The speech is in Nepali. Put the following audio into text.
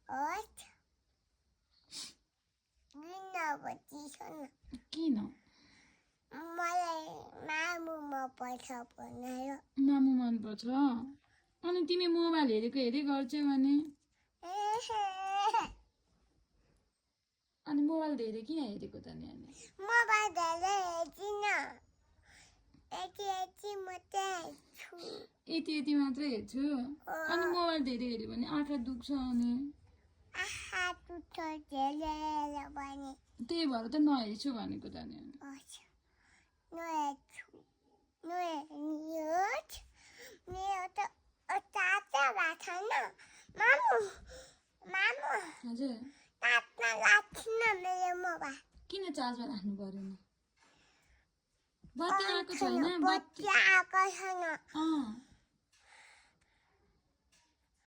हट किन मलाई मामुमा पर्छ भनेर मामु मनपर्छ अनि तिमी मोबाइल हेरेको हेरे गर्छौ भने अनि मोबाइल धेरै किन हेरेको त नि अनि मोबाइल धेरै हेर्दिन यति मात्रै हेर्छु यति मात्रै हेर्छु अनि मोबाइल धेरै हेऱ्यो भने आँखा दुख्छ अनि आँखा दुख्छ धेरै हेऱ्यो भने त्यही भएर त नहेर्छु भनेको त नि नहेर्छु नहेर्नुहोस् मेरो त तातो भएको छैन मामु हजुर तात्न लाग्छिन मेरो मोबाइल किन चार्जमा राख्नु पर्यो नि बत्ती आएको छैन बत्ती आएको छैन अँ